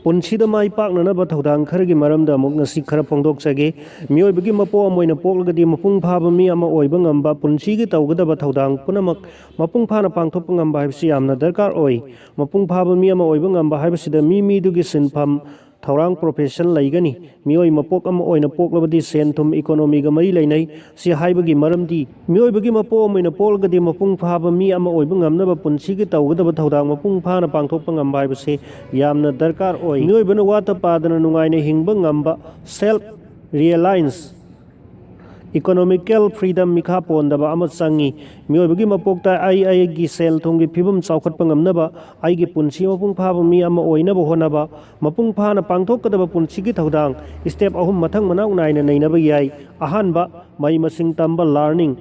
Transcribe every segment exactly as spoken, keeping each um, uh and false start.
ꯄꯨꯟꯁꯤꯗ ꯃꯥꯏ ꯄꯥꯛꯅꯅꯕ ꯊꯧꯗꯥꯡ ꯈꯔꯒꯤ ꯃꯔꯝꯗ ꯑꯃꯨꯛ ꯉꯁꯤ ꯈꯔ ꯐꯣꯡꯗꯣꯛꯆꯒꯦ꯫ ꯃꯤꯑꯣꯏꯕꯒꯤ ꯃꯄꯣꯛ ꯑꯃ ꯑꯣꯏꯅ ꯄꯣꯛꯂꯒꯗꯤ ꯃꯄꯨꯡ ꯐꯥꯕ ꯃꯤ ꯑꯃ ꯑꯣꯏꯕ ꯉꯝꯕ, ꯄꯨꯟꯁꯤꯒꯤ ꯇꯧꯒꯗꯕ ꯊꯧꯗꯥꯡ ꯄꯨꯝꯅꯃꯛ ꯃꯄꯨꯡ ꯐꯥꯅ ꯄꯥꯡꯊꯣꯛꯄ ꯉꯝꯕ ꯍꯥꯏꯕꯁꯤ ꯌꯥꯝꯅ ꯗꯔꯀꯥꯔ ꯑꯣꯏ꯫ ꯃꯄꯨꯡ ꯐꯥꯕ ꯃꯤ ꯑꯃ ꯑꯣꯏꯕ ꯉꯝꯕ ꯍꯥꯏꯕꯁꯤꯗ ꯃꯤ ꯃꯤꯗꯨꯒꯤ ꯁꯤꯟꯐꯝ, ꯊꯧꯔꯥꯡ, profession ꯂꯩꯒꯅꯤ꯫ ꯃꯤꯑꯣꯏ ꯃꯄꯣꯛ ꯑꯃ ꯑꯣꯏꯅ ꯄꯣꯛꯂꯕꯗꯤ ꯁꯦꯟ ꯊꯨꯝ, economy ꯒ ꯃꯔꯤ ꯂꯩꯅꯩ꯫ ꯁꯤ ꯍꯥꯏꯕꯒꯤ ꯃꯔꯝꯗꯤ ꯃꯤꯑꯣꯏꯕꯒꯤ ꯃꯄꯣꯛ ꯑꯃ ꯑꯣꯏꯅ ꯄꯣꯛꯂꯒꯗꯤ ꯃꯄꯨꯡ ꯐꯥꯕ ꯃꯤ ꯑꯃ ꯑꯣꯏꯕ ꯉꯝꯅꯕ ꯄꯨꯟꯁꯤꯒꯤ ꯇꯧꯒꯗꯕ ꯊꯧꯗꯥꯡ ꯃꯄꯨꯡ ꯐꯥꯅ ꯄꯥꯡꯊꯣꯛꯄ ꯉꯝꯕ ꯍꯥꯏꯕꯁꯤ ꯌꯥꯝꯅ ꯗꯔꯀꯥꯔ ꯑꯣꯏ꯫ ꯃꯤꯑꯣꯏꯕꯅ ꯋꯥꯠꯇ ꯄꯥꯗꯅ ꯅꯨꯡꯉꯥꯏꯅ ꯍꯤꯡꯕ ꯉꯝꯕ, self reliance, economical freedom, ꯃꯤꯈꯥ ꯄꯣꯟꯗꯕ ꯑꯃ ꯆꯪꯏ꯫ ꯃꯤꯑꯣꯏꯕꯒꯤ ꯃꯄꯣꯛꯇ ꯑꯩ ꯑꯩꯒꯤ ꯁꯦꯜ ꯊꯨꯝꯒꯤ ꯐꯤꯕꯝ ꯆꯥꯎꯈꯠꯄ ꯉꯝꯅꯕ, ꯑꯩꯒꯤ ꯄꯨꯟꯁꯤ ꯃꯄꯨꯡ ꯐꯥꯕ ꯃꯤ ꯑꯃ ꯑꯣꯏꯅꯕ ꯍꯣꯠꯅꯕ, ꯃꯄꯨꯡ ꯐꯥꯅ ꯄꯥꯡꯊꯣꯛꯀꯗꯕ ꯄꯨꯟꯁꯤꯒꯤ ꯊꯧꯗꯥꯡ step ꯑꯍꯨꯝ ꯃꯊꯪ ꯃꯅꯥꯎ ꯅꯥꯏꯅ ꯅꯩꯅꯕ ꯌꯥꯏ꯫ ꯑꯍꯥꯟꯕ, ꯃꯍꯩ ꯃꯁꯤꯡ ꯇꯝꯕ, learning꯫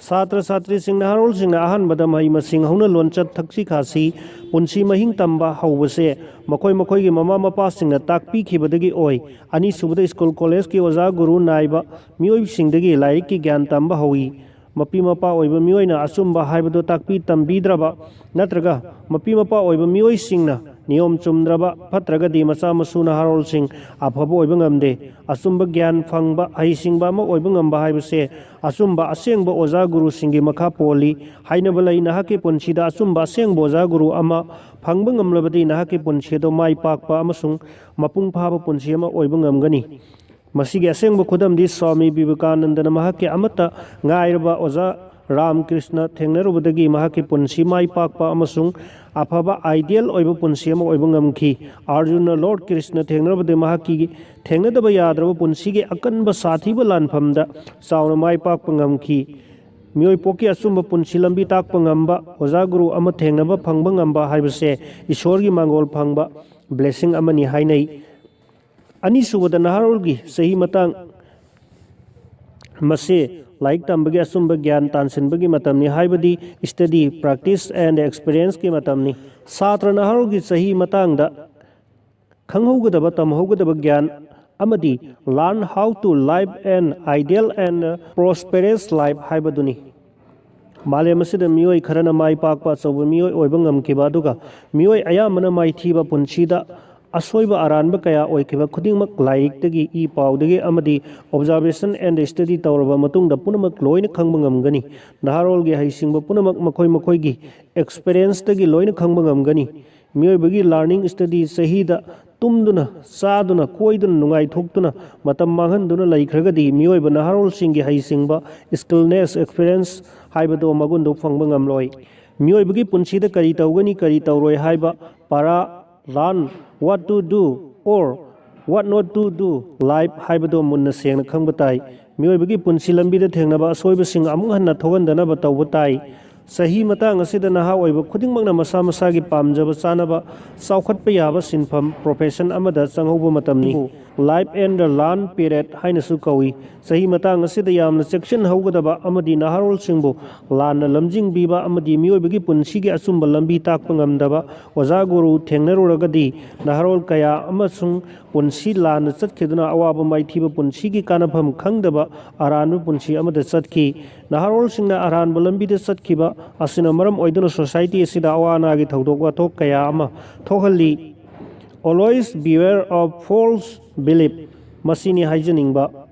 ꯁꯥꯇ꯭ꯔ ꯁꯥꯇ꯭ꯔꯤꯁꯤꯡ, ꯅꯍꯥꯔꯣꯜꯁꯤꯡꯅ ꯑꯍꯥꯟꯕꯗ ꯃꯍꯩ ꯃꯁꯤꯡ ꯍꯧꯅ ꯂꯣꯟꯆꯠ, ꯊꯛꯁꯤ ꯈꯥꯁꯤ, ꯄꯨꯟꯁꯤ ꯃꯍꯤꯡ ꯇꯝꯕ ꯍꯧꯕꯁꯦ ꯃꯈꯣꯏ ꯃꯈꯣꯏꯒꯤ ꯃꯃꯥ ꯃꯄꯥꯁꯤꯡꯅ ꯇꯥꯛꯄꯤꯈꯤꯕꯗꯒꯤ ꯑꯣꯏ꯫ ꯑꯅꯤꯁꯨꯕꯗ, ꯁ꯭ꯀꯨꯜ ꯀꯣꯂꯦꯖꯀꯤ ꯑꯣꯖꯥ ꯒꯨꯔꯨ ꯅꯥꯏꯕ ꯃꯤꯑꯣꯏꯁꯤꯡꯗꯒꯤ ꯂꯥꯏꯔꯤꯛꯀꯤ ꯒ꯭ꯌꯥꯟ ꯇꯝꯕ ꯍꯧꯏ꯫ ꯃꯄꯤ ꯃꯄꯥ ꯑꯣꯏꯕ ꯃꯤꯑꯣꯏꯅ ꯑꯆꯨꯝꯕ ꯍꯥꯏꯕꯗꯨ ꯇꯥꯛꯄꯤ ꯇꯝꯕꯤꯗ꯭ꯔꯕ ꯅꯠꯇ꯭ꯔꯒ ꯃꯄꯤ ꯃꯄꯥ ꯑꯣꯏꯕ ꯃꯤꯑꯣꯏꯁꯤꯡꯅ ꯅꯤꯌꯣꯝ ꯆꯨꯝꯗ꯭ꯔꯕ ꯐꯠꯇ꯭ꯔꯒꯗꯤ ꯃꯆꯥ ꯃꯁꯨ ꯅꯍꯥꯔꯣꯜꯁꯤꯡ ꯑꯐꯕ ꯑꯣꯏꯕ ꯉꯝꯗꯦ꯫ ꯑꯆꯨꯝꯕ ꯒ꯭ꯌꯥꯟ ꯐꯪꯕ, ꯍꯩꯁꯤꯡꯕ ꯑꯃ ꯑꯣꯏꯕ ꯉꯝꯕ ꯍꯥꯏꯕꯁꯦ ꯑꯆꯨꯝꯕ ꯑꯁꯦꯡꯕ ꯑꯣꯖꯥ ꯒꯨꯔꯨꯁꯤꯡꯒꯤ ꯃꯈꯥ ꯄꯣꯜꯂꯤ꯫ ꯍꯥꯏꯅꯕ ꯂꯩ, ꯅꯍꯥꯛꯀꯤ ꯄꯨꯟꯁꯤꯗ ꯑꯆꯨꯝꯕ ꯑꯁꯦꯡꯕ ꯑꯣꯖꯥ ꯒꯨꯔꯨ ꯑꯃ ꯐꯪꯕ ꯉꯝꯂꯕꯗꯤ ꯅꯍꯥꯛꯀꯤ ꯄꯨꯟꯁꯤ ꯑꯗꯨ ꯃꯥꯏ ꯄꯥꯛꯄ ꯑꯃꯁꯨꯡ ꯃꯄꯨꯡ ꯐꯥꯕ ꯄꯨꯟꯁꯤ ꯑꯃ ꯑꯣꯏꯕ ꯉꯝꯒꯅꯤ꯫ ꯃꯁꯤꯒꯤ ꯑꯁꯦꯡꯕ ꯈꯨꯗꯝꯗꯤ ꯁ꯭ꯋꯥꯃꯤ ꯕꯤꯕꯦꯀꯥꯅꯟꯗꯅ ꯃꯍꯥꯛꯀꯤ ꯑꯃꯠꯇ ꯉꯥꯏꯔꯕ ꯑꯣꯖꯥ ꯔꯥꯝꯀ꯭ꯔꯤꯁꯅ ꯊꯦꯡꯅꯔꯨꯕꯗꯒꯤ ꯃꯍꯥꯛꯀꯤ ꯄꯨꯟꯁꯤ ꯃꯥꯏ ꯄꯥꯛꯄ ꯑꯃꯁꯨꯡ ꯑꯐꯕ ideal ꯑꯣꯏꯕ ꯄꯨꯟꯁꯤ ꯑꯃ ꯑꯣꯏꯕ ꯉꯝꯈꯤ꯫ ꯑꯥꯔꯖꯨꯟꯅ ꯂꯣꯔꯗ ꯀ꯭ꯔꯤꯁꯅ ꯊꯦꯡꯅꯔꯨꯕꯗꯒꯤ ꯃꯍꯥꯛꯀꯤ ꯊꯦꯡꯅꯗꯕ ꯌꯥꯗ꯭ꯔꯕ ꯄꯨꯟꯁꯤꯒꯤ ꯑꯀꯟꯕ ꯁꯥꯊꯤꯕ ꯂꯥꯟꯐꯝꯗ ꯆꯥꯎꯅ ꯃꯥꯏ ꯄꯥꯛꯄ ꯉꯝꯈꯤ꯫ ꯃꯤꯑꯣꯏ ꯄꯣꯛꯀꯤ ꯑꯆꯨꯝꯕ ꯄꯨꯟꯁꯤ ꯂꯝꯕꯤ ꯇꯥꯛꯄ ꯉꯝꯕ ꯑꯣꯖꯥ ꯒꯨꯔꯨ ꯑꯃ ꯊꯦꯡꯅꯕ ꯐꯪꯕ ꯉꯝꯕ ꯍꯥꯏꯕꯁꯦ ꯏꯁꯣꯔꯒꯤ ꯃꯥꯡꯒꯣꯜ ꯐꯪꯕ blessing ꯑꯃꯅꯤ ꯍꯥꯏꯅꯩ꯫ ꯑꯅꯤꯁꯨꯕꯗ, ꯅꯍꯥꯔꯣꯜꯒꯤ ꯆꯍꯤ ꯃꯇꯥꯡ ꯃꯁꯤ ꯂꯥꯏꯔꯤꯛ ꯇꯝꯕꯒꯤ ꯑꯆꯨꯝꯕ ꯒ꯭ꯌꯥꯟ ꯇꯥꯟꯁꯤꯟꯕꯒꯤ ꯃꯇꯝꯅꯤ, ꯍꯥꯏꯕꯗꯤ study, practice and experience ꯀꯤ ꯃꯇꯝꯅꯤ꯫ ꯁꯥꯇ꯭ꯔ ꯅꯍꯥꯔꯣꯜꯒꯤ ꯆꯍꯤ ꯃꯇꯥꯡꯗ ꯈꯪꯍꯧꯒꯗꯕ, ꯇꯝꯍꯧꯒꯗꯕ ꯒ꯭ꯌꯥꯟ ꯑꯃꯗꯤ learn how to live an ideal and prosperous life ꯍꯥꯏꯕꯗꯨꯅꯤ꯫ ꯃꯥꯂꯦꯝ ꯑꯁꯤꯗ ꯃꯤꯑꯣꯏ ꯈꯔꯅ ꯃꯥꯏ ꯄꯥꯛꯄ ꯑꯆꯧꯕ ꯃꯤꯑꯣꯏ ꯑꯣꯏꯕ ꯉꯝꯈꯤꯕ, ꯑꯗꯨꯒ ꯃꯤꯑꯣꯏ ꯑꯌꯥꯝꯕꯅ ꯃꯥꯏꯊꯤꯕ ꯄꯨꯟꯁꯤꯗ ꯑꯁꯣꯏꯕ ꯑꯔꯥꯟꯕ ꯀꯌꯥ ꯑꯣꯏꯈꯤꯕ ꯈꯨꯗꯤꯡꯃꯛ ꯂꯥꯏꯔꯤꯛꯇꯒꯤ, ꯏ ꯄꯥꯎꯗꯒꯤ ꯑꯃꯗꯤ observation and study ꯇꯧꯔꯕ ꯃꯇꯨꯡꯗ ꯄꯨꯝꯅꯃꯛ ꯂꯣꯏꯅ ꯈꯪꯕ ꯉꯝꯒꯅꯤ꯫ ꯅꯍꯥꯔꯣꯜꯒꯤ ꯍꯩꯁꯤꯡꯕ ꯄꯨꯝꯅꯃꯛ ꯃꯈꯣꯏ ꯃꯈꯣꯏꯒꯤ experienceꯇꯒꯤ ꯂꯣꯏꯅ ꯈꯪꯕ ꯉꯝꯒꯅꯤ꯫ ꯃꯤꯑꯣꯏꯕꯒꯤ learning study ꯆꯍꯤꯗ ꯇꯨꯝꯗꯨꯅ, ꯆꯥꯗꯨꯅ, ꯀꯣꯏꯗꯨꯅ, ꯅꯨꯡꯉꯥꯏꯊꯣꯛꯇꯨꯅ, ꯃꯇꯝ ꯃꯥꯡꯍꯟꯗꯨꯅ ꯂꯩꯈ꯭ꯔꯒꯗꯤ ꯃꯤꯑꯣꯏꯕ ꯅꯍꯥꯔꯣꯜꯁꯤꯡꯒꯤ ꯍꯩꯁꯤꯡꯕ, skillness, experience ꯍꯥꯏꯕꯗꯣ ꯃꯒꯨꯟꯗꯨ ꯐꯪꯕ ꯉꯝꯂꯣꯏ꯫ ꯃꯤꯑꯣꯏꯕꯒꯤ ꯄꯨꯟꯁꯤꯗ ꯀꯔꯤ ꯇꯧꯒꯅꯤ, ꯀꯔꯤ ꯇꯧꯔꯣꯏ ꯍꯥꯏꯕ ꯄꯔꯥ, learn, what to do or what not to do, life ꯍꯥꯏꯕꯗꯣ ꯃꯨꯟꯅ ꯁꯦꯡꯅ ꯈꯪꯕ ꯇꯥꯏ꯫ ꯃꯤꯑꯣꯏꯕꯒꯤ ꯄꯨꯟꯁꯤ ꯂꯝꯕꯤꯗ ꯊꯦꯡꯅꯕ ꯑꯁꯣꯏꯕꯁꯤꯡ ꯑꯃꯨꯛ ꯍꯟꯅ ꯊꯣꯛꯍꯟꯗꯅꯕ ꯇꯧꯕ ꯇꯥꯏ꯫ ꯆꯍꯤ ꯃꯇꯥꯡ ꯑꯁꯤꯗ ꯅꯍꯥ ꯑꯣꯏꯕ ꯈꯨꯗꯤꯡꯃꯛꯅ ꯃꯁꯥ ꯃꯁꯥꯒꯤ ꯄꯥꯝꯖꯕ ꯆꯥꯅꯕ ꯆꯥꯎꯈꯠꯄ ꯌꯥꯕ ꯁꯤꯟꯐꯝ, profession ꯑꯃꯗ ꯆꯪꯍꯧꯕ ꯃꯇꯝꯅꯤ꯫ Life and the learn period ꯍꯥꯏꯅꯁꯨ ꯀꯧꯏ꯫ ꯆꯍꯤ ꯃꯇꯥꯡ ꯑꯁꯤꯗ ꯌꯥꯝꯅ ꯆꯦꯛꯁꯤꯟꯍꯧꯒꯗꯕ ꯑꯃꯗꯤ ꯅꯍꯥꯔꯣꯜꯁꯤꯡꯕꯨ ꯂꯥꯟꯅ ꯂꯝꯖꯤꯡꯕꯤꯕ ꯑꯃꯗꯤ ꯃꯤꯑꯣꯏꯕꯒꯤ ꯄꯨꯟꯁꯤꯒꯤ ꯑꯆꯨꯝꯕ ꯂꯝꯕꯤ ꯇꯥꯛꯄ ꯉꯝꯗꯕ ꯑꯣꯖꯥ ꯒꯨꯔꯨ ꯊꯦꯡꯅꯔꯨꯔꯒꯗꯤ ꯅꯍꯥꯔꯣꯜ ꯀꯌꯥ ꯑꯃꯁꯨꯡ ꯄꯨꯟꯁꯤ ꯂꯥꯟꯅ ꯆꯠꯈꯤꯗꯨꯅ ꯑꯋꯥꯕ ꯃꯥꯏꯊꯤꯕ ꯄꯨꯟꯁꯤꯒꯤ ꯀꯥꯟꯅꯐꯝ ꯈꯪꯗꯕ ꯑꯔꯥꯟꯕ ꯄꯨꯟꯁꯤ ꯑꯃꯗ ꯆꯠꯈꯤ꯫ ꯅꯍꯥꯔꯣꯜꯁꯤꯡꯅ ꯑꯔꯥꯟꯕ ꯂꯝꯕꯤꯗ ꯆꯠꯈꯤꯕ ꯑꯁꯤꯅ ꯃꯔꯝ ꯑꯣꯏꯗꯨꯅ society ꯑꯁꯤꯗ ꯑꯋꯥ ꯑꯅꯥꯒꯤ ꯊꯧꯗꯣꯛ ꯋꯥꯊꯣꯛ ꯀꯌꯥ ꯑꯃ ꯊꯣꯛꯍꯜꯂꯤ꯫ Always beware of false belief꯫ ꯃꯁꯤꯅꯤ ꯍꯥꯏꯖꯅꯤꯡꯕ꯫